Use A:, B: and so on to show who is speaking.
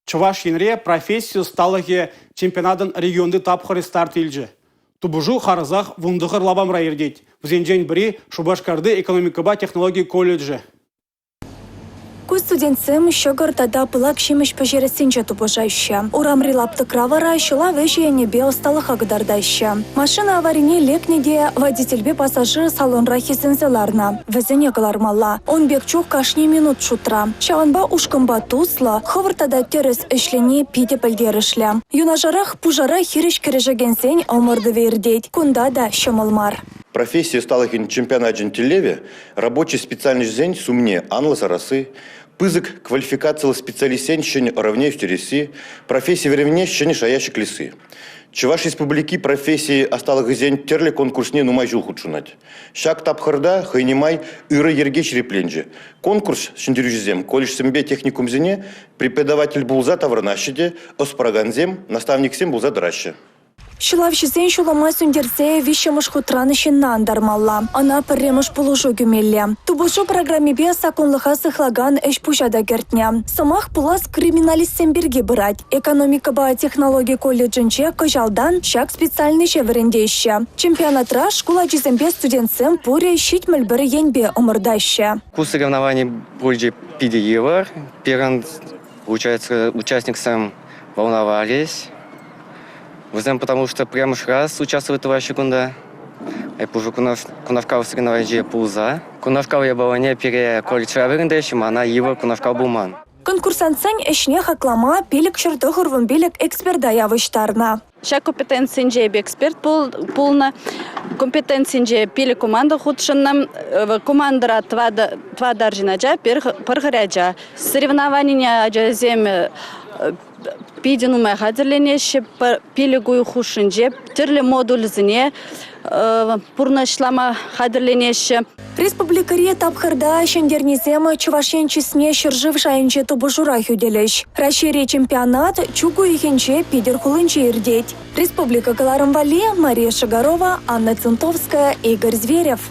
A: Чӑваш Енре професси ӑсталӑхӗ чемпионатӑн регионти тапхӑрӗ старт илчӗ. Тупӑшу харӑсах 19 лапамра иртет. Вӗсенчен пӗри – Шупашкарти экономикӑпа технологи колледжӗ.
B: Ку студентсем ҫӑкӑр тата пылак ҫимӗҫ пӗҫерессинче тупӑшаҫҫӗ. Урамри лаптӑкра вара ҫӑлав ӗҫӗ енӗпе ӑсталӑха кӑтартаҫҫӗ. Машина аварине лекнӗ те водительпе пассажир салонра хӗсӗнсе ларнӑ. Вӗсене кӑлармалла. Ун пек чух кашни минут шутра. Ҫавӑнпа ушкӑнпа туслӑ, хӑвӑрт тата тӗрӗс ӗҫлени питӗ пӗлтерӗшлӗ. Юнашарах пушара хирӗҫ кӗрешекенсен ӑмӑртӑвӗ иртет. Кунта та ҫӑмӑл мар.
C: Професси ӑсталӑхӗн чемпионачӗн тӗллевӗ рабочи специальноҫӗсен сумне анлӑ сарасси, пысӑк квалификациллӗ специалистсен ҫӗнӗ ӑрӑвне ӳстересси, професси вӗренӗвне ҫӗнӗ шая ҫӗклесси. Чӑваш Республики професси ӑсталӑхӗсен тӗрлӗ конкурсне нумай ҫул хутшӑнать. Ҫак тапхӑрта хӑйне май ырӑ йӗрке ҫирӗпленчӗ. Конкурс ҫӗнтерӳҫисем колледжсемпе техникумсене преподаватель пулса таврӑнаҫҫӗ те ӑс паракансем, наставниксем пулса тӑраҫҫӗ.
B: Ҫӑлавҫӑсен ҫулӑма сӳнтерсе виҫҫӗмӗш хутран ҫынна антармалла, ӑна пӗрремӗш пулӑшу кӳмелле. Тупӑшу программипе саккунлӑха сыхлакан ӗҫ-пуҫа та кӗртнӗ. Сӑмах пулас криминалистсем пирки пырать. Экономикӑпа технологи колледжӗнче кӑҫалтан ҫак специальноҫе вӗрентеҫҫӗ. Чемпионатра шкул ачисемпе студентсем пурӗ 71 енпе ӑмӑртаҫҫӗ.
D: Ку соревновани пулчӗ питӗ йывӑр. Пирӗн, получается, участниксем волновались. Вӗсем потому что пӗрремӗш раз участвовать тӑваҫҫӗ кунта. Эп уже кунашкал соревнованинче пулса. Кунашкал япалане пире колледжра вӗрентеҫҫӗ, мана йывӑр кунашкал пулман.
B: Конкурсантсен ӗҫне хаклама 595 эксперта явӑҫтарнӑ.
E: Ҫак компетенцинче эпӗ эксперт пулнӑ. Компетенцинче пилӗк команда хутшӑннӑ. Командӑра тӑватӑ арҫын ача, пӗр хӗрача. Соревнованине ачасем питӗ нумай хатӗрленеҫҫӗ. Пилӗк уйӑх хушшинче тӗрлӗ модульсене пурнӑҫлама хатӗрленеҫҫӗ.
B: Республикӑри тапхӑрта ҫӗнтернисем Чӑваш Ен чысне ҫӗршыв шайӗнче тупӑшура хӳтӗлӗҫ. Раҫҫейри чемпионат чӳк уйӑхӗнче Питӗр хулинче иртет. Республика кӑларӑм валли Мария Шигарова, Анна Центовская, Игорь Зверев.